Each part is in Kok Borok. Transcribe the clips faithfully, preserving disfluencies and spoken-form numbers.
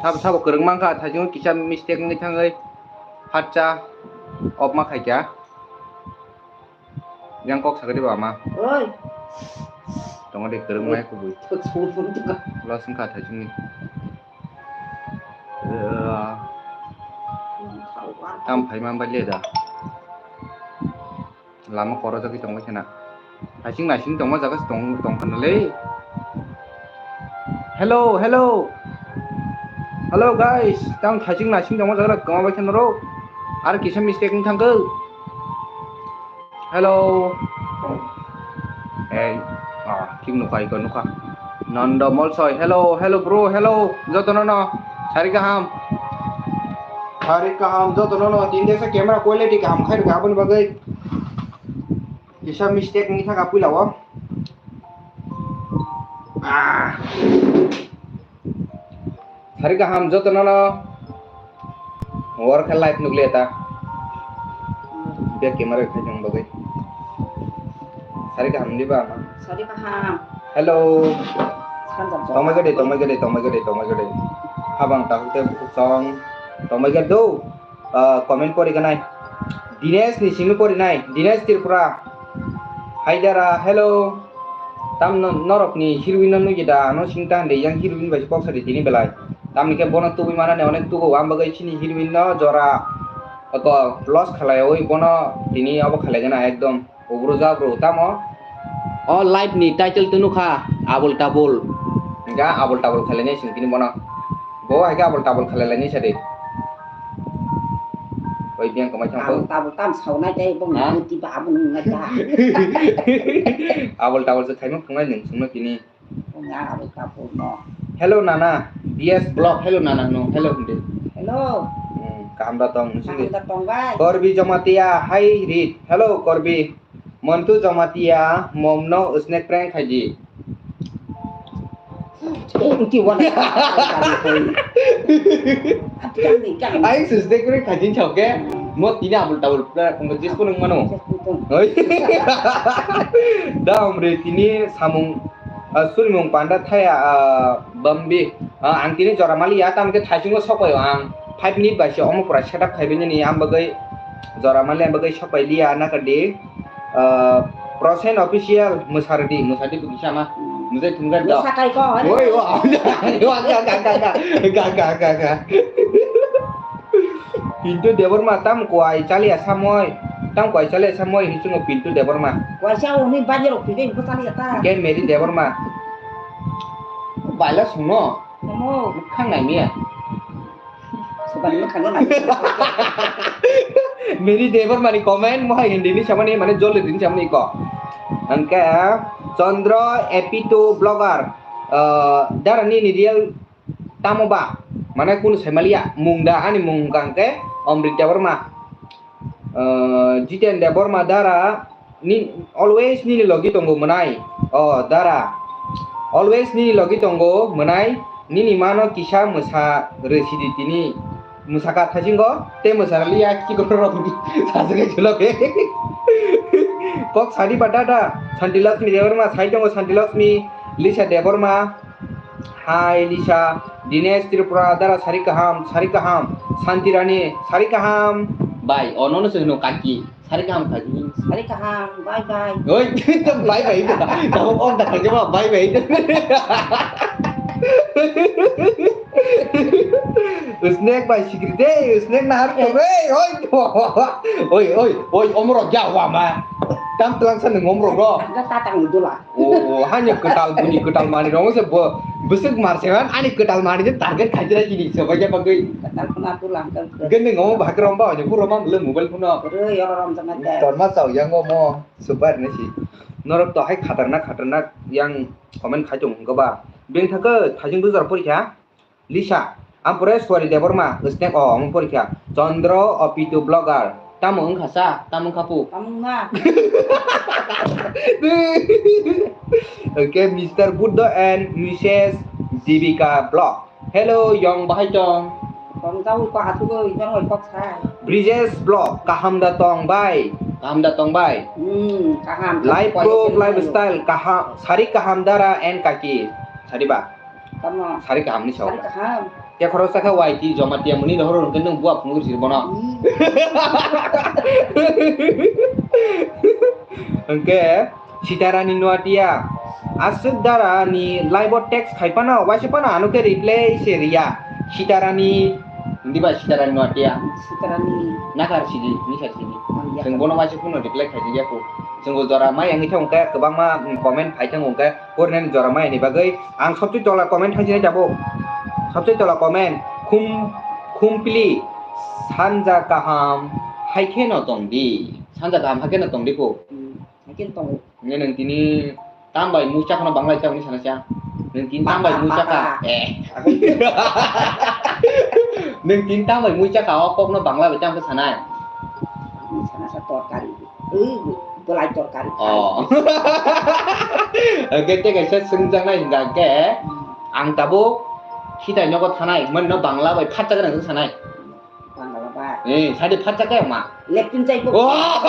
Sabo, sabo kwrwng mankha, thaichung kisa mistake wngwi thangwi hatcha off ma khaikha. Yang kok sakhe diba ama? Oi. Tongo de kwrwng mai kubui. Thut thut thut thut. Loss wngkha thaichungni. Tam phaima bai le da. Lama korojagwi tongbai khena. Hasing nasing tongma jaga se tong, tong khana le. Hello, hello. Hello guys, tang hasing nasing tongma jaga kwma bai khena ro. Ar kisa mistake wng thangkho. Hello. Ei, ah, thik nukha, iko nukha. Nondo Molsoi, hello, hello bro, hello. Jotono no. Sari kaham. Sari kaham, jotono no. Tini desa camera quality kaham khai rwkha aboni bagwi. Kisa mistake wngwi thangkha puila o. Ah. Sari kaham jotono no. Work life nukle ta. Back camera khai jang bagwi. Sari kaham di ba ma. Sari kaham. Hello. Sanjam jam. Tongmai gade, tongmai gade, tongmai gade, tongmai gade. Habang tahuk te bukhuk song. Tongmai gade do. Ah, comment pori ganai. Dinesh ni simi pori nai. Dinesh Tripura. Haidara, hello. Tam no-, norok ni heroine no nugida, ano singta hande yang heroine bai kok sadi tini belai. Tamni khe bono tubui manani onek tugo, ang bagwi chini heroine no jora oko loss khalai oi bono tini obo khalai gana ekdom. Obro jabro tamo? O live ni title to nukha, abul tabul. Hingka abul tabul khalai nai sing tini bono. Bo hai khe abul tabul khalai lai nai sadi. Oi biyang kamai thang ko. Abul tabul tam saunai tei bong. Ha? Buti ba abul ngai ta. Abul tabul se khaima phungnai nung sungno tini. Hello nana, B S Vlog, hello nana no, hello hindi. Hello. Hmm, kaham da tong, sini. Kaham da tong bai. Korbi Jamatia, hi Rit. Hello Korbi. Montu Jamatia, mom no snack prank khaji. Eh, uti wana. Ati kan ni kan. Ai snack prank khaji chau ke. Mo tini abul tabul pura kong jis ko nung mano. Oi. Da amre tini samung Ah, surimung panda thaya, ah, bambi. Ah, ang tini jora maliya, tamo khe thaisingo sokpaio ang. Five minute bai se omo pura setup khaibai nini, ang bagwi jora maliya, ang bagwi sokpai liya, naka di. Ah, Prosen Official, mwsardi, mwsardi bwkisa ma. Mwsai thumkha da. Mwsakai ko, oi. Oi, o, ga, ga, ga. Pintu Debbarma tam kwai chaliya samoi, tam kwai chaliya samoi hinchungo Pintu Debbarma. Waisa uni bajero pide ko chaliya ta. Ke Mary Debbarma. Baila suno. Omo. Khang nai miya. Subani khang nai. Mary Debbarma ni comment mo hai hindi ni samani mane jol din samani ko. Angke Chandra Epito Blogger. Eh, dara nini real Tamo ba? Mane kunu saimaliya, mung da, ani mung hwnkha hwnkhe Omrit Debbarma. Ah, Jiten Debbarma dara, ni, always nini logi tongo mwnai. O, dara. Always nini logi tongo mwnai, nini mano kisa mwsa rwsidi tini. Mwsaka thaisingo, tei mwsaraliya kikororok sajagwi suloke. Kok sadi ba dada, Santi Lakshmi Debbarma, sai tongo Santi Lakshmi, Lisa Debbarma, Hai Lisa, Dinesh Tripura, dara sari kaham, sari kaham, Santi Rani, sari kaham. Bai, ono no sunu kaki, sari kaham kaki. Sari kaham, bye bye. Oi, bye bye. Tamo om da kaki ma, bye bye. Snack bai sikri de, snack na har to, oi, oi, oi, oi, omro gya wa ma. Tam tlang sa nung omro ro. Ga tatang dula. O, hanya kwtal, buni kwtal manwi rong se bo, bwswk marseman ani kwtal manwi je target khaijra chini se bai ja bagwi. Kwtal khuna tu lang kang khe. Gende ngomo bahai rong ba, hanya phuro ma bwle mobile phone no. Ro yoro rom jana te. Torma chao yang ngomo, super ne si. Norok to hai khatarnak, khatarnak yang comment khai tong hwnkhe ba. Beng thakhe thajing bujar porikha. Lisa, Ampureswari Debbarma, snack o, omo porikha. Chandra, Opitu Blogger. Tamo wngkha sa, tamo wngkha pu. Tamo wngkha. Okay, Mister Buddha and Missus Jibika Blog. Hello, yong bahai tong. Tong tau ko hatu ko, yong oi kok sa. Bridges Blog, kaham da tong bai. Kaham da tong bai. Hmm, kaham. Life Pro Lifestyle, kaham, sari kaham dara and kaki. Sari ba. Tamo. Sari kaham ni sao. Sari kaham. Te khoro sakha Y T Jamatia muni rohor hwnkhe nwng bua phunuk sir bono. Hmm. Hwnkhe Sitarani Nuatia aswk dara ni live o text khai phano waisa phano ano khe reply se riya. Sitarani, hindi ba Sitarani Nuatia. Sitarani. Nakar sidi, nisar sidi. Oh, iya. Chwng bono waisa phano reply khai ya ko. Chwng bo jora mai ang thang khe kwbangma, mm, comment phai thang khe. Porinani jora mai ni bagwi ang sobse tola comment hai sinai tabuk. Sobse tola comment, khum, khumpili, sanja kaham hai kheno tong di. Sanja kaham hai kheno tong di ko. Hmm, hai kheno tongo. Nge nang tini tam bai mui chakno Bangla chakni sana cha. Nang tini tam bai mui chaka. Bangla. Eh. Nang tini tam bai mui chaka o kokno Bangla bai chakno sanai. Sana sa torkari. Ui, belai torkari. Oh. Oke, te kaisa sengjaknai hingka khe, hmm, ang tabuk khitai nogo thanai, hwnba no Bangla bai phatsa gwnang sanai. Bangla bai. Eh, sadi phatsa khe ma. Leptin chai bo. Oh.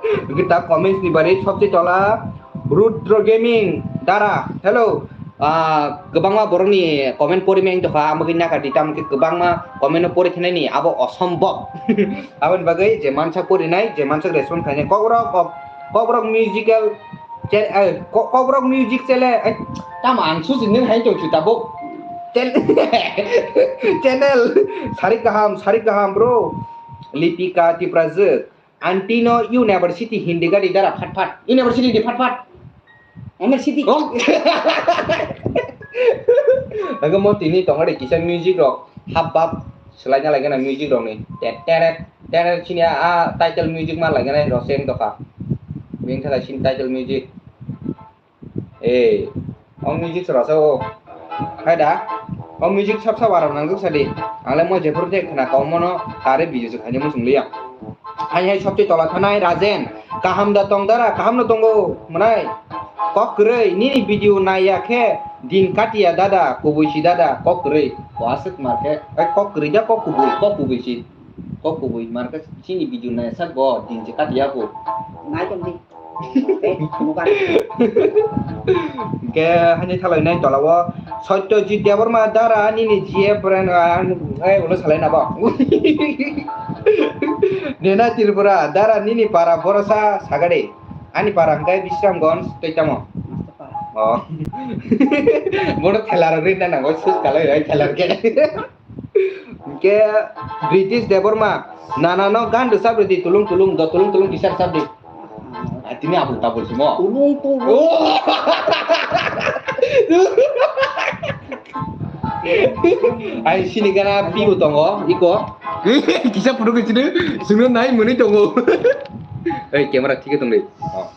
Kita comments ni bari sobse tola Rudra Gaming dara. Hello. Ah, kwbangma borokni comment pori meng tongkha, amo khe naka di, tamo khe kwbangma comment no pori khenani abo osombob. Aboni bagwi je mansak porinai, je mansak respond khainai, kokrok, kok-, kokrok musical che-, eh, ko-, kokrok music chele, eh, tamo ang susi nwng hai tong chu tabuk. Chel-, channel, sari kaham, sari kaham, bro. Lipika Tiprajwk. Aunty no university Hindi gari dara phat phat. University di phat phat. University. Oh. Laga mo tini tongari kisa music rok hap bap selaina lagi na music rok ni. Tet teret teret sini a, a title music ma lagi na roseng toka. Bing thaka sini title music. Eh, o music sora sa o. Hai da, o music sab sab aram nangjak sadi. Ang le mo jephuru de khna kau mono kare video se khaina muchung liya. Hai hai sobse tola thanai Rajen, kaham da tong dara, kaham no tongo mwnai. Kok kwrwi, nini video naiya khe din katiya dada, kubui si dada, kok kwrwi. Ko aswk mar khe. Ai kok kwrwi da kok kubui, kok kubui si. Kok kubui mar khe chini video naiya sak bo din se katiya ko. Nai tong di. Hingke hani thalai nai tola o Satyajit Debbarma dara nini G F friend, ah, ang, eh, ulo salai na bo. Nena Tripura dara nini para borosa sagade. Ani para hingke Bisramganj tei tamo. Oh. Bono thelar rinna nango sus kalai rai thelar ke. Hingke British Debbarma, nana no gan rwchap rwdi, tulung tulung, do tulung tulung kisa rwchap di. Ah, tini abul tabul simo. Tulung tulung. Oh! Ai sini gana pibo tongo, iko. Kisa photo khe sini, sungno nai mwnwi tongo. Ei, camera thik khe tong di. Oh.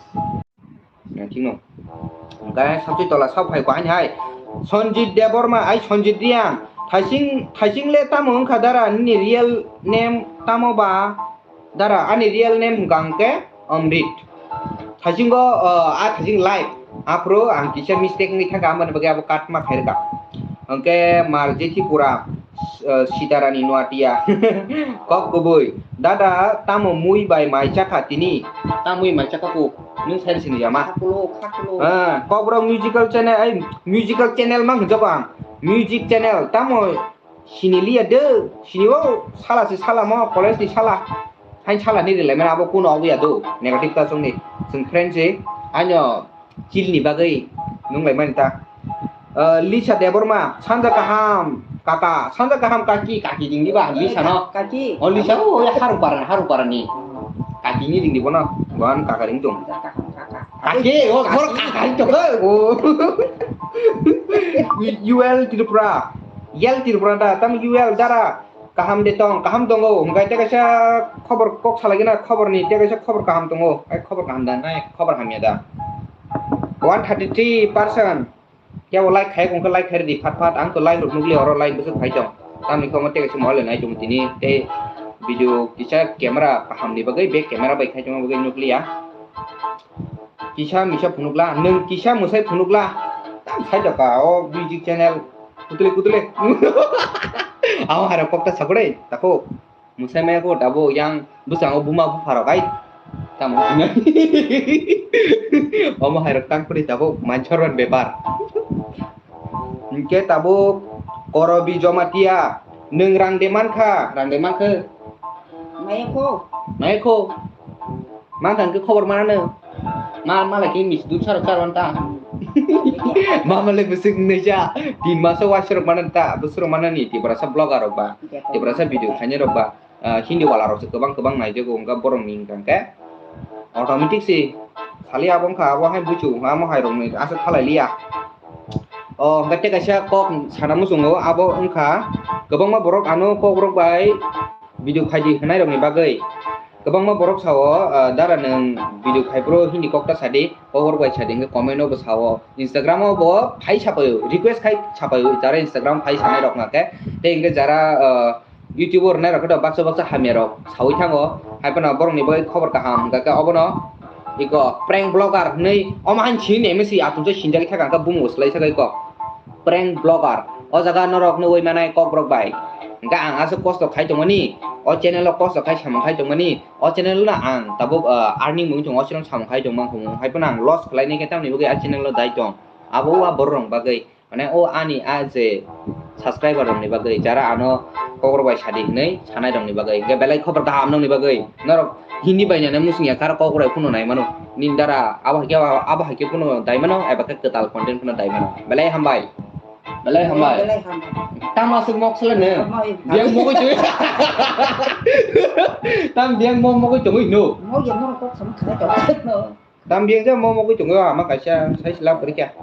Yang chingno. Hingke sabse tola sab hai ko ani hai. Sanjit Debbarma, ai Sanjit Reang. Thaising, thaising le tamo wngkha dara, nini real name tamo ba? Dara, ani real name hingka hingke Amrit. Thaisingo, uh, a thaising live. Aphuru ang kisa mistake wngwi thangkha, amoni bagwi abo cut ma khairwkha. Hingke Marje Tripura. Eh, Sitarani Nuatia. Kok kubui. Dada, tamo mui bai mai chakha tini? Tamo mui mai chakha ku? Nwng sai sini yama. Khakulo, khakulo. Ah, Kokborok musical channel, ai, musical channel mang hwnjago ang. Music channel, tamo sini liya de, sini o, sala se sala mo, college ni sala. Hain sala ni rilai mani abo kuno obo ya do, negative ta song ni. Chwng friend se, ano, Chilni bagwi nung lai mani ta. Eh, Lisa Debbarma, sanja kaham, kaka, sanja kaham kaki, kaki jingdi ba, Lisa no. Kaki. Oh, Lisa, oh, ya, Harupara, Harupara ni. Kaki ni jingdi bono, bon kaka ring tung. Sanja kaham kaka. Kaki, oh, bor kaka ring tung, oh. U L Tripura, U L Tripura da, tam U L dara. Kaham de tong, kaham tongo, hingke tei kaisa khobor kok salai gana, khobor ni tei kaisa khobor kaham tongo, ai khobor kaham da, nai khobor hamya da. One thirty three percent. Kebo like khai, kongkhe like khai di, phat phat, ang to like rok nukli, oro like bwswk phai tong. Tamni khomo tei kaisa mobile nai tong tini, tei video kisa camera kaham ni bagwi, back camera bai khai tongma bagwi nukliya. Kisa misa phunukla, nwng kisa mwsai phunukla, tam sai doka o music channel, kutuli kutuli. Amo hairok kokta sakure, tako. Mwsai maya ko dabo yang bwskango buma bupharok ai. Tamo. Omo hairok tang kuri dabo manchorwan bepar. Hinkhe tabuk Korobi Jomatia, nwng rang de mankha, rang de mankhe? Mayakho. Mayakho. Mankha hinkhe khobor manano. Ma, malai khe mis duk sarok sarok ta. Ma malai bwswk nai ja. Tin maso waisarok manani ta, bwswk rok manani Tiprasa vlogger rok ba. Tiprasa video khainai rok ba. Ah, Hindi wala rok se kwbang kwbang naijago, wngkha borok ni wngkha khe automatic se sali abo wngkha, abo hai buchu wngkha, amo hai rok ni aswk khalai liya. O hwnkhe tei kaisa kok sana muchungo, abo wngkha kwbangma borok ano kok rok bai video khaidi hwnai rok ni bagwi. Kwbangma borok sao, ah, dara nwng video khai phuru Hindi kok ta sadi, kok rok bai sadi hwnkhe comment o bo sao. Instagram o bo phai sapaio, request khai sapaio, jara Instagram phai sanai rok na khe. Tei hwnkhe jara, ah, YouTube o rwnai rok khe baksa baksa hamya rok saui thango. Hai phano borok ni bagwi khobor kaham hwnkha khe obono iko prank vlogger hinwi omo han sini M S C atum se sinjagwi thaka hwnkha bumung bo swlai sagai kok prank vlogger. O jaga norok nugwi manai kok rok bai. Hwnkha ang aswk kosto khai tongmani, o channel o kosto khai samung khai tongmani, o channel no ang tabuk, ah, earning mung tongo, o channel samung khai tongma hwnwi. Hai phano ang loss khlainai khe tamni bagwi a channel o dai tong. Abo o a borok rok bagwi. Mane o ani a je subscriber rokni bagwi, jara ano kokrok bai sadi hinwi sanai rokni bagwi, hwnkhe belai khobor kaham nokni bagwi. Norok Hindi bai nane muchung ya, kar kokrok bai phano nai mano. Nini dara abo hai khe, abo hai khe phano dai mano, eba khe kwtal content phano dai mano. Belai hambai. Belai hambai. Belai hambai. Tamo aswk mok sala ne? Hambai. Biyang mogoi tongwi. Tam biyang mo mogoi tongwi no. Mo ya norok kok sama khlai tong. Tam biyang ja mo mogoi tongo ama kaisa sai sila porikha.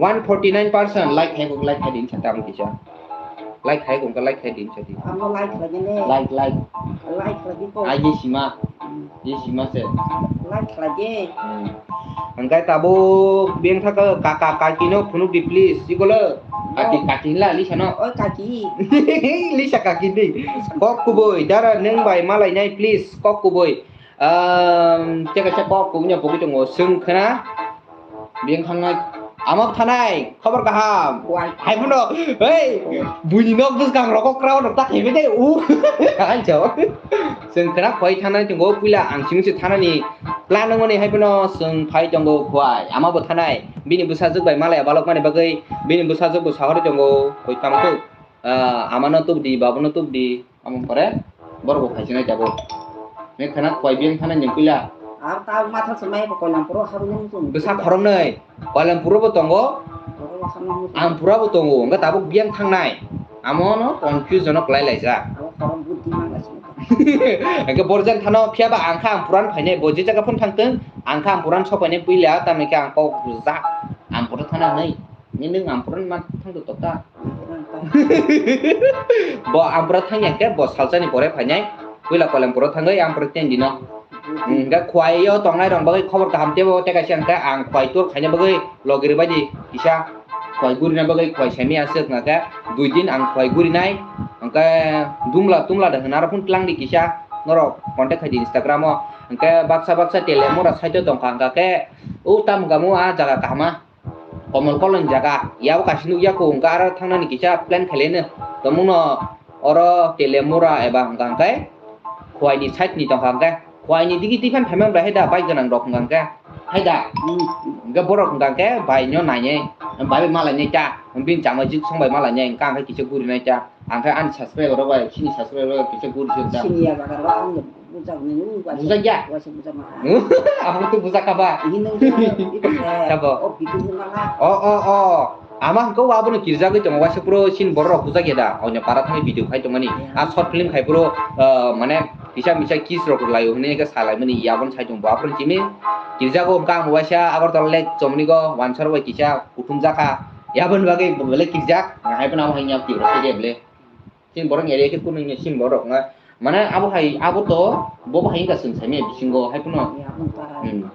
One forty nine percent like hai kok, like hai din sa tam kisa. Like hai kok, like hai din sa di. Amo like lagi ne. Like, like. Like lagi ko. Ai ye sima. Hmm. Ye sima se. Like lagi. Hmm. Angkai tabo biyang thaka kaka kaki no phunuk di please. Sikolo. Kaki, oh. Kaki la lisa no. Oh, kaki. Lisa kaki di. Kok kuboi dara neng bai malai nai please. Kok kuboi. Ehm, tei kaisa kok kubui no pogwi tongo, chwng khna. Biyang thangnai, ama thanai, khobor kaham. Wai. Hai phano, hei, buini nok bwskang rogo crowd rok ta khaibai de, u. Hai jao. Chwng khna khwai thangnai tongo, puila ang simi se thanani plan wngmani hai phano chwng phai tongo khwai, ama bo thanai. Bini bwsajwk bai malaya balok mani bagwi, bini bwsajwk bo sahori tongo, koi tamo khe, ah, ama no tubdi, babo no tubdi. Amo pore borok bo phaisinai tabuk. Mekha na khwai biyang thana ni puila. Ar ta matha se mai ko Koilampuro habwi nang tung. Bwsa khoroknwi. Koilampuro bo tongo. Oro ma khamna mutu. Ampura bo tongo. Wngkha tabuk biyang thangnai. Amo no confuse jono kwlai laijak. Abo khorok buddhi mangla sini. Hwnkhe borjak thano phiya ba ang kha Ampura no phainai. Bo je jaga phano thangtwng, ang kha Ampura no sok phainai puila, tamni khe ang kok rwjak. Ampura thana hwnwi. Nini nwng Ampura ni ma thang tok ta. Bo Ampura thang ya khe bo salsa ni pore phainai. Puila Koilampuro thangwi Ampura ten dino. Hmm, hwnkhe khwai o tongnai rok bagwi khobor kaham tebo tei kaisa hwnkhe ang khwai tour khaina bagwi logiri bai di kisa khwai gurina bagwi khwai semi aswk hwnkhe dui din ang khwai gurinai hwnkhe dumla tumla de hwnaro phun tlang di kisa norok contact khai di Instagram o hwnkhe baksa baksa Telemura site o tongkha hwnkha khe o tamo hwnkha mo a jaga kahama. Komol koloni jaga, yabo kaisa nukya kho, hwnkhe aro thangnani kisa plan khaileno. Tongmungno oro Telemura eba hwnkha hwnkhe Khwaini side ni tongkha hwnkhe, Khwaini digi twi phan phaimani bai haida bike gwnang rok hwnkha hwnkhe haida, hmm, hwnkhe borok hwnkha hwnkhe bai no nainai, bai bai malainai ta, bini chama jik song bai malainai, hwnkhe ang khe kisa gurinai ta. Ang khe ani subscriber rok bai, chini subscriber rok kisa guri se ta. Sini ya bagar ba, ang bujak ni, uh, waisa, bujak ya? Waisa bujak ma. Ang tu bujak ka ba? Ini nung tu, itu se, sabo? Oh, bikin tu mala. Oh, oh, oh. Ama hwnkhe o abono kirjagwi tongo, waisa puro chini borok rok bujak ya da? Onyo para thangwi video khai tongmani. Ya. A short film khai puro, ah, mane kisa misa kiss rok lai hwnwi khe salai mani, yabon sai tong bo aphuru chini kirjago hwnkha ang waisa Agartala lake chomni go wansar bai kisa kuthum jakha. Yaboni bagwi bo belai kirjak, hai phano amo hai nya twi rok khe de bele. Chini borok area khe kunu hwnwi chini borok nga. Mane abo hai, abo to, bo bo hai wngkha chwng saimanya bisingo, hai phano. Hmm.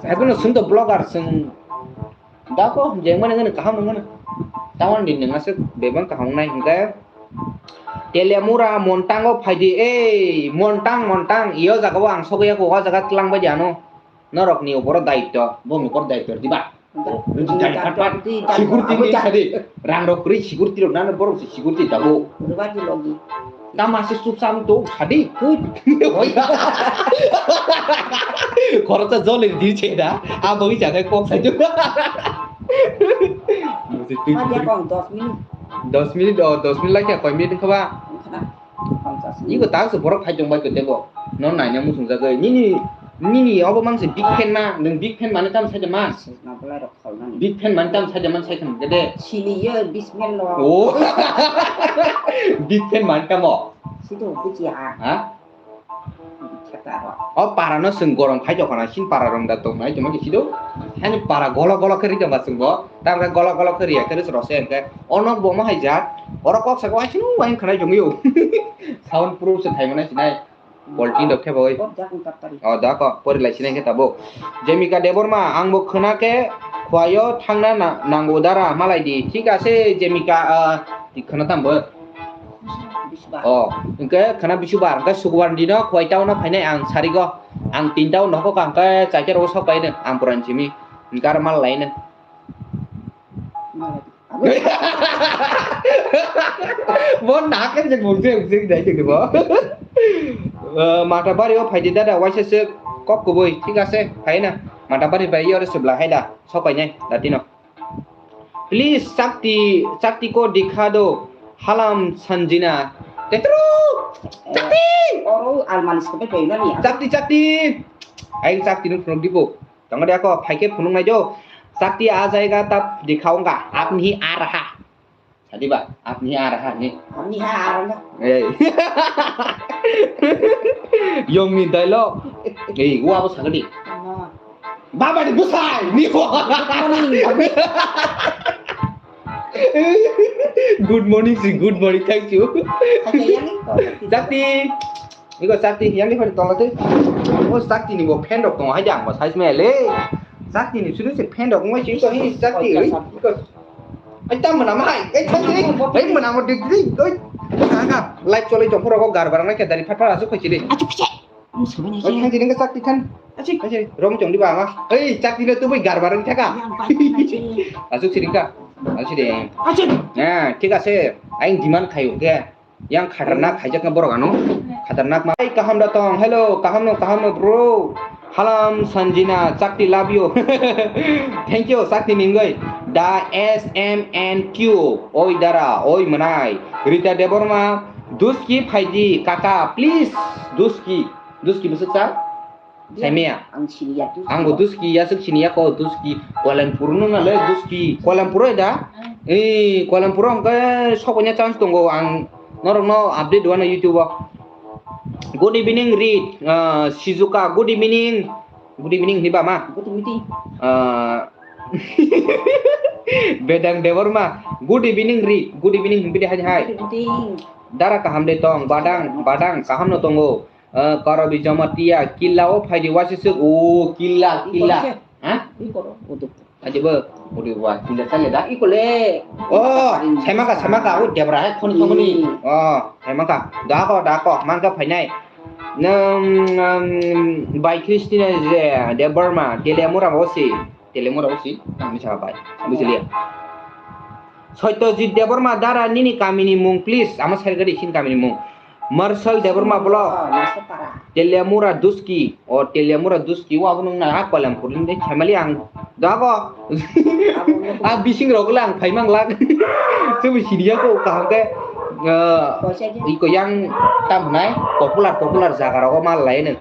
Hai phano chwng to vlogger chwng. Da ko, jeng mani ngani kaham ngani. Tawan din nang aswk bebang kaham nai hwnkhe. Telemura Montang o phaidi, ei, Montang, Montang, iyo jaga o ang sogwi ya ko, o jaga tlang bai di ano. Norok ni upor o daityo, bo ni upor daityo diba? Security ni sadi. Rang rok kwrwi security rok nang borok se security tabuk. Rwba di logi. Tamo se chupsa wng tok sadi. Khoroksa joli di che da. A bagwi jaga kok sai. Musi twi Ma dia kong dos minute. Dos minute, oh, dos minute lagi koi minute kaba. Khana. Pangchas. Iko tak se borok khai tong bai ko tebo. No naina muchung jagoi. Nini, nini obo mang se big fan ma, nung big fan mane tam sai de ma. Na bolai rok khol nani. Big fan mane tam sai de man sai thang de. Sini ye bismillah. Oh. Big fan mane tamo. Situ buji ha. Ha? Khetaro. O para no sung gorom khai jokana sin para rong da tong nai tong sido. Hani para golo golo khe ridong ba sung bo. Tam khe golo golo khe riya khe rus rose khe. Onok bo mo hai ja. Oro kok sa ko asin wai khanai jong yo. Sound proof se thai mana sinai. Polti dok khe boi. Kok jak ungkap tari. O da ko pori lai sinai khe tabo. Jemika Debbarma ang bo khna khe khwayo thangna na- nango dara malai di. Thik ase Jemika, ah, ti khna tam bo. Bisbar. Oh, hingke khana bisubar, hingke sukubar dino khwai town o phainai ang sarigo. Ang tinta o nogo kaham khe chaikhe rogo sok paino ang puran simi. Hingke aro mal laino. Malai. Bo nak khe jeng bung jeng jeng dai jeng bo. Eh, Matabari o phaidi dada waisa se kok kubui, thik ase, phaina. Matabari bai yore subla haida, sok painai, datino. Please, Chakti, Chakti ko dikha do. Halam Sanjina. Tetro! Chakti! Oro almani sobai pai nani. Chakti, Chakti! Aing Chakti nung phunuk dipo. Tangga dia ko, phaike phunuk nai jo. Chakti a jayega tab dikhaunga. Apni hi a raha. Sadi ba, apni hi a raha ni. Apni hi a raha. Ei. Yong ni dialogue. Ei, wa bo sagadi. Baba ni busai ni ko. Good morning si, good morning, thank you. Chakti. Iko Chakti yang ni phari tola te. O Chakti ni bo fan rok tongo hai jang bo size me le. Chakti ni suru se fan rok mo si ko hi Chakti oi. Iko. Ai tam mana mai. Ai Chakti ni. Ai mana mo dik dik. Oi. Ka ka. Live chole jong phoro ko gar barang ke dari phat phat asu ko chili. Achu kise. Oi thang jini ka Chakti than. Achu. Achu rom chong di ba ma. Ei Chakti no tu boi gar barang thaka. Achu siring ka. Achu de. Achu. Na, thik ase. Aing demand khayo ke. Yang khatarnak khaijakna borok ano. Khatarnak ma. Hey, kaham da tong. Hello, kaham no, kaham no, bro. Halam Sanjina, Chakti love you. Thank you, Chakti ningoi. Da S M N Q. Oi dara, oi manai. Rita Debbarma, Duski phaidi, kaka, please. Duski. Duski bwswk sa? Saimaya. Ang siniya tu. Ang bo Duski yasuk siniya ko Duski Koilampur no na le Duski Koilampur da? Eh Koilampur ang ke soknya chance tongo ang norok no update wana YouTube o. Good evening Reed, uh, Shizuka, good evening. Good evening ni ba ma. Good evening. Uh, Bedang Debbarma, good evening Reed, good evening himpi de hai hai. Good evening. Dara kaham de tong, badang, badang kaham no tongo. Eh, Karabi Jamatia, Killa o phaidi wasisuk. O, Killa, Killa. Ha? Iko ro, udu. Aje bo, udu wa, Killa sale da, iko le. Oh, semaka, semaka, o debra hai, khoni, khoni. Hmm. Oh, semaka. Da ko, da ko, mangka phainai. Nang, um, by Christina je, Debbarma, Telemura bosi. Telemura bosi, nang misa bai. Bujilia. Satyajit Debbarma dara nini kamini mung, please. Ama sergadi sin kamini mung. Marshal Debbarma block. Oh, Marshal para. Telemura Duski. O Telemura Duski. Wa bunung na kolam purling de chamali ang. Dago. A bising rok lang phaimang lak. Sumi sidia ko kaham ke. Eh, iko yang tam nai popular popular jaga rok mal lai ne.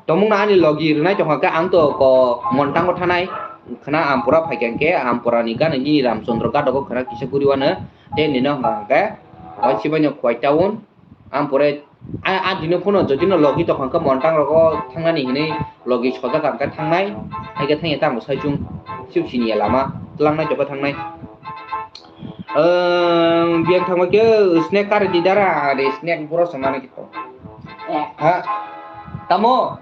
Tomung na ani logi rwnai tongkha khe ang to ko Montango thanai khna Ampura phaikha khe Ampura ni gana nini Ramchandra gada ko khna kisa guriwano tei nino hwnkha khe oi sibaino Khowai town Ampura a dino phano jodi no logi tongkha khe Montang rogo thangnani hinwi logi sojak ang khe thangnai hai khe thangya tamo saichung sip siniya lama tlangnai joba thangnai. Biyang thangma khe snack kari di dara, ari snack boro se mano kito. Eh. Ha? Tamo?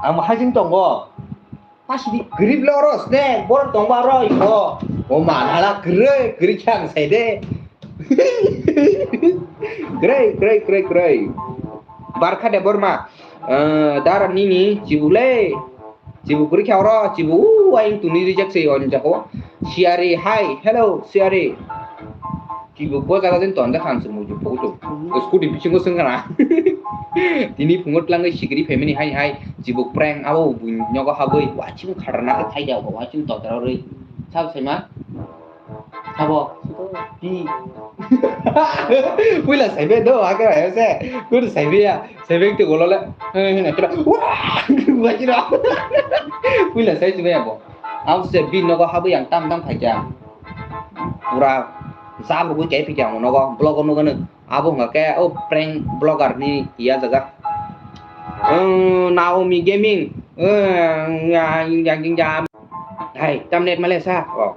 Ang hajing tongo. Pasidi. Grip lo oro snack, boro tongba oro iko. O ma nala gre, gre chang sai de. Gre, gre, gre, gre. Barkha de borma. Eh, dara nini, chibule. Chibu kwrwi kha oro, chibu, uh, ayang tuni rijak se on jako. Siari, hi, hello, Siari. Chibu bo jaga din tonda khan se muju photo. Scooty bisingo sengkana. Tini phungo tlangai sikri family hai hai. Chibu prank abo bu nyogo haboi. Wa chibu kharna ke thai jao, wa chibu totra roi. Sabo saima? Sabo? Pi. Puila saibe do, hakhe ayo se. Kudu saibe ya. Saibe tu golole. Eh, hina kira. Wah! Wah kira. Puila sai saibe ya bo. Ang se bi nogo habwi ang tam tam khaikha. Pura jabro gwi kaiphikha ang nogo. Vlog o nugano. Abo hwnga khe o prank vlogger ni ya jaga. Naomi Gaming. Hai, tam net male sa. Oh.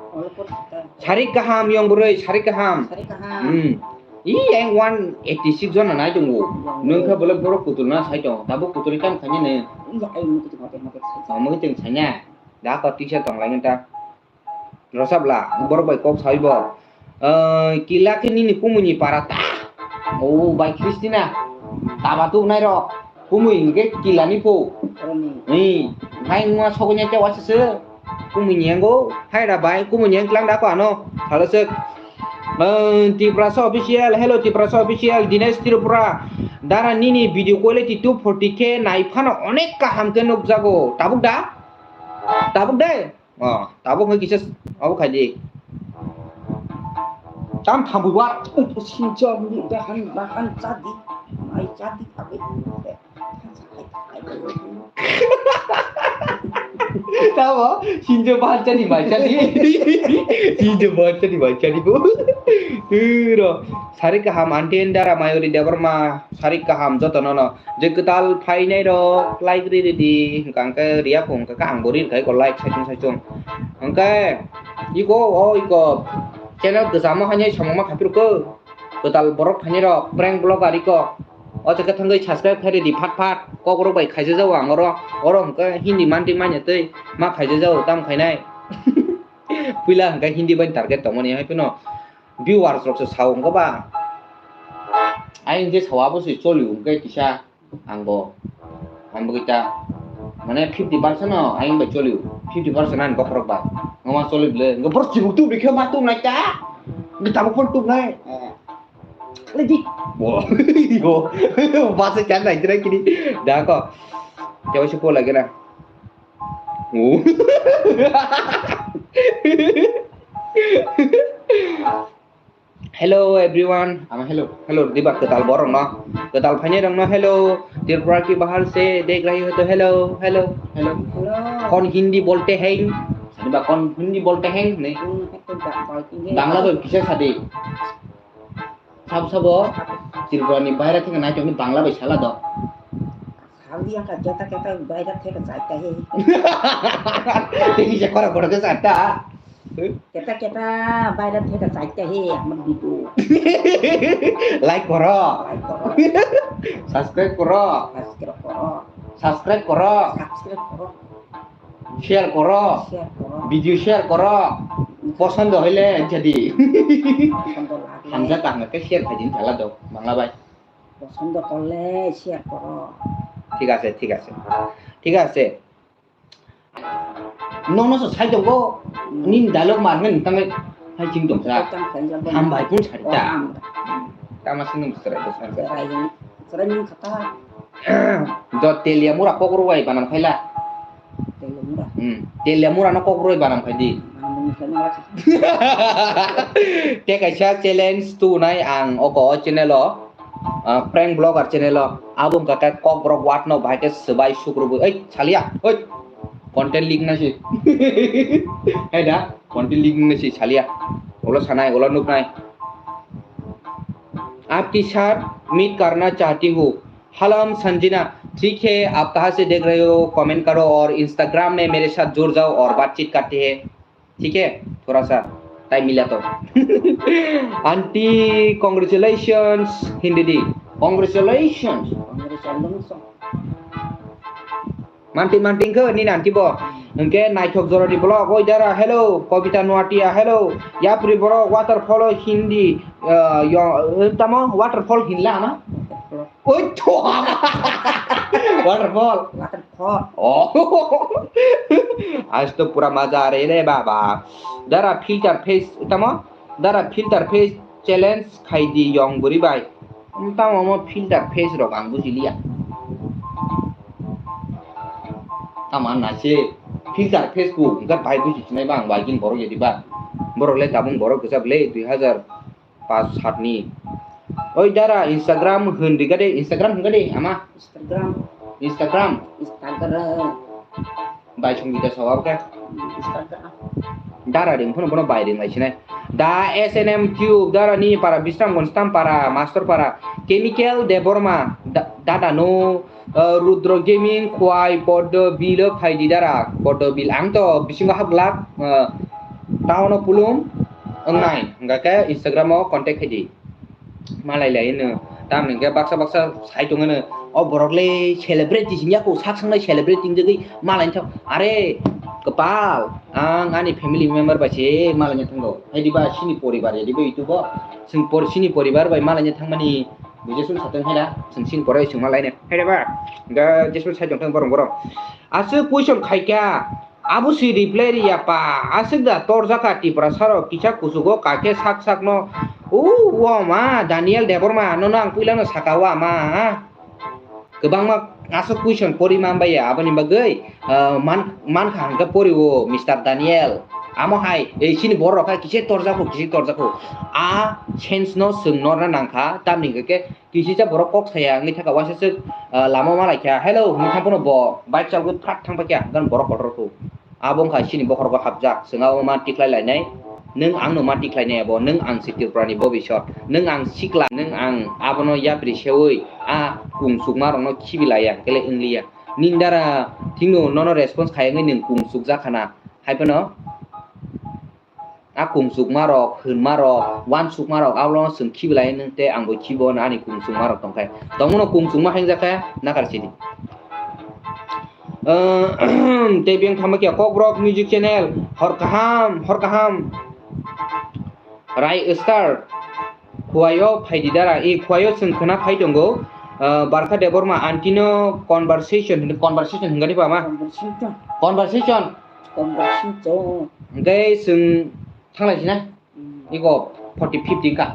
Sarik kaham yong bwrwi, sarik kaham. Sarik kaham. Hmm. I yang one eighty six jona nai tongo. Nwng khe bole borok kutul na sai tong. Tabuk kutul kam khanya ne. Iya, ai nwng kutul mate mate sai. Omo tong sanya. Da ko tisa tong lai ta. Rosabla, borok bai kok sawi bo. Eh, kila khe nini kumui ni para ta. O bai Christina. Taba tu nai ro. Kumui hingke kila ni po. Ni, nai nua sogo nya te wasa se. Kumui ni ango. Hai da bai, kumui ni ang klang da ko ano. Halo se. Eh, Tiprasa official, hello Tiprasa official, Dinesh Tripura. Dara nini video quality two forty K nai phano onek kaham khe nukjago. Tabuk da? Tabuk de? Oh, tabuk hoi kisa abo khai di. Tam thambui war. Sinjor ni bahan bahan chadi. Mai chadi khabe. Tabo sinjor bahan chadi mai chadi. Sinjor bahan chadi mai chadi bo. Ro. Sari kaham anti endara Mayuri Debbarma. Sari kaham joto nono. Je kwtal phainai rok like ri ri di, hwnkha hwnkhe riya phung hwnkha khe ang bo ri rwkha iko like saichung saichung. Hwnkhe iko o iko channel kwchamo haino samung ma khaphirukho. Kwtal borok phainai rok prank vlogger iko. O jaga thangwi subscribe khai ri di phat phat. Kok rok bai khaijak jago ang oro. Oro hwnkhe Hindi manti manya twi ma khaijak jago tam khainai. Puila hwnkhe Hindi bai target tongmani hai phano. Viewers rok se sao wngkha ba. Ayang je sao abo se choli wngkha kisa ang bo. Ang bo kita mane fifty percent no ayang bai choli, fifty percent ani bokhorok ba. Ngama choli bole. Ngapor chibuk tu bikhe ma tu nai ta. Ngi tabuk pon tu nai. Lagi. Bo. Yo. Basa kan nai jira kini. Da ko. Jawa se po lagi na. Oh. Hello everyone. Ama hello. Hello diba kwtal borok no. Kwtal phainai rok no hello. Tripura ki bahar se dekh rahi ho to hello, hello, hello. Hello. Kon Hindi bolte hain? Diba kon Hindi bolte hain? Ne. Hmm, itu ba-, ba-, ini. Bangla bai kisa sadi. Sab sabo Tripura ni baira thik nai to Bangla bai sala do. Saudi angka keta keta baira theka chaita he. Tei kisa kora kora khe chaita. Keta keta baira theka chaita he, amar bidu. Like koro. Like koro. Subscribe koro. Subscribe koro. Subscribe koro. Subscribe koro. Share koro. Share koro. Video share koro. Posondo hoile jadi. Posondo lagile. Hamja kaham khe share khai din sala do, Bangla bai. Posondo korle share koro. Thik ase, thik ase. Thik ase. Nono so sai tongo. Hmm. Nin dialogue mar ngen tang hai ching tong sa. Tang khaijak bo. Hambai pun sari ta. Oh, hambai. Tama sing nung serai ko serai. Serai, serai nung kata. Do Teliamura kok rwbai banam khaila. Teliamura. Hmm. Teliamura no kok rwbai banam khai di. Banam khai nung. Te kaisa challenge tu nai ang oko o channel o. Ah, prank vlogger channel o abo wngkha khe kokborok watno bahai khe swbai sukrubui, oi, salia, oi, content leak na se. Hai da, content leak na se salia. Ulo sanai, ulo nuknai. आपके साथ मीट करना चाहती हूँ। Hello, हम संजना। ठीक है, आप कहाँ से देख रहे हो? कमेंट करो और इंस्टाग्राम में मेरे साथ जुड़ जाओ और बातचीत करते हैं। ठीक है, थोड़ा सा टाइम मिला तो। Aunty, congratulations, Hindi di. Congratulations. Congratulations. Manti manti khe ni nanti bo. Hingke naithok jorani vlog, oi dara, hello, Kobita Nuatia, hello, yapri borok, waterfall o Hindi, ah, yo, tamo waterfall hinla na? Oi to. Waterfall. Waterfall. Oh. Aaj to pura maza aa rahi hai baba. Dara filter face tamo? Dara filter face challenge khai di yong bwrwi bai. Tamo mo filter face rok ang buji liya. Tamo na se. Filter Facebook, hwnkhe bai buji sinai ba ang bai gini borok yadi ba. Borok le tabung borok kwchak le dui hazar pas sat ni. Oi dara Instagram hwn di gade, Instagram hwn gade ama. Instagram. Instagram. Instagram. Bai song bida sawa ke. Instagram. Dara ring phone bono bai ring lai sinai. Da S N M Tube dara ni para Bisramganj tam para Master para Chemical Debbarma da-, dada no, uh, Rudra Gaming Khwai Podo Bilo phaidi dara Podo Bil ang to bisingo hap glak, uh, town o pulung wngnai hingga ke Instagram o contact khaidi. Malai lai no. Tamni hingke baksa baksa sai tong no. O borok le celebrity sing ya ko sak sang nai celebrity wng jagwi malai thang. Are kwpal ang ani family member bai se malai thang go. Hai di ba sini poribar ya di ba itu bo. Sing por sini poribar bai malai thang mani buje sun satang hai da. Sing sini porai sing malai ne. Hai da ba. Ga jesu sai tong thang borong borong. Aswk question khaikha. Abo si reply riya pa, aswk da torjaka Tiprasa rok kisa kuchugo kake sak sak no. U, o ma, Daniel Debbarma, nono ang puila no saka o ama. Kwbangma aswk question pori man baiya, aboni bagwi, ah, man, mankha hwnkhe pori o Mister Daniel. Amo hai, ei chini borok hai kisa torjako, kisa torjako. A sense no swng norna nangkha, tamni hwnkhe Kisisa borok kok saya wngwi thaka waisa swk, ah, lama ma laikha, "Hello," hwnwi thang phano bo bike chalgwi phrat thang paikha, gan borok kotor kho. Abo wngkha chini bokhorok hapjak, chwng abo ma tikhlai lainai, nwng angno ma tikhlai nai abo, nwng ang si Tripurani bobisot, nwng ang sikla, nwng ang abono yapri seui, a kung chukma rokno khibi laiya, kele wngliya. Nini dara thikno nono response khaiya wngwi nwng kung chukjak khana, hai phano. A kung chukma rok, hwnma rok, uansukma rok, abo no chwng khibi lai nw tei ang bo khibi o ani kung chukma rok tong khe. Tongmo no kung chukma hai wngjakha, nakar sidi. Ehm, tei biyang thangma khe Kokborok Music Channel, hor kaham, hor kaham. Rai Star, Khuaio phaidi dara, e Khuaio chwng khwna phai tongo, eh, Barkha Debbarma, Antino conversation, conversation hwnkha ni ba ma? Conversation. Conversation. Conversation. Hwnkhe chwng Thanglai sina? Hmm. Iko forty fifty ka.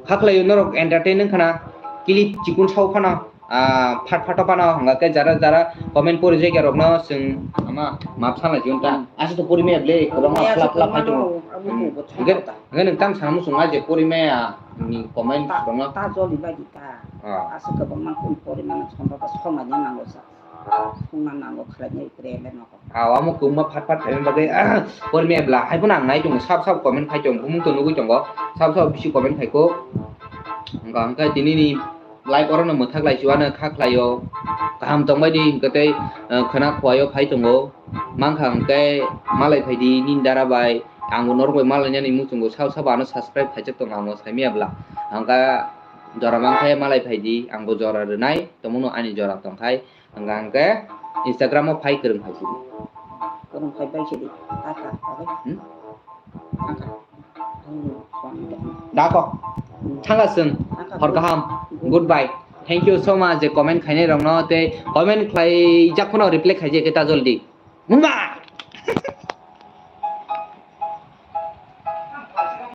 Khaklai norok entertain wngkhana, clip chikun sao phano, ah, phat phato phano, hwnga khe jara jara comment pori jai rokno chwng ama map sana jiyon ta. Hmm. Asa to pori me ble, kwbangma pori me flap flap asa hai tongo. Abo hmm. Bo hwnkhe, hwnkhe nwng tam sana muchung ma je pori me, ah, ni comment ta, rokno. Ta joli bai di ta. Ah. Asa kwbangma pori mano chwng ba soma ni nango sa. Songna nango khlainai tre le nogo. Aw, amo kwbangma phat phat khaimani bagwi, ah, pori me bla, hai phano ang nai tongo, sab sab comment khai tongo, bumung to nugwi tongo, sab sab bisi comment khai kho. Hwnkha hwnkhe tini ni live oro no mwthak lai chuano kha khlaio, kaham tong bai di hwnkhe tei, ah, khwna Khuaio phai tongo, mankha hwnkhe malai phai di nini dara bai, ang bo norok bai malai nani muchungo, sab sab ano subscribe khaijak tongo, ang bo saimaya bla, hwnkha jora mankhe malai phai di, ang bo jora rwnai, tongmano ani jora tongkhai. Hwnkha hwnkhe Instagram o phai kwrwng phai sidi. Kwrwng phai bai sidi. Taka, okay? Hmm? Taka. Dako. Hmm. Thanga chwng. Taka. Hor kaham. Good. Goodbye. Thank you so much je comment khainai rokno tei comment khlaijak phano reply khaijak khe ta joldi. Mungba!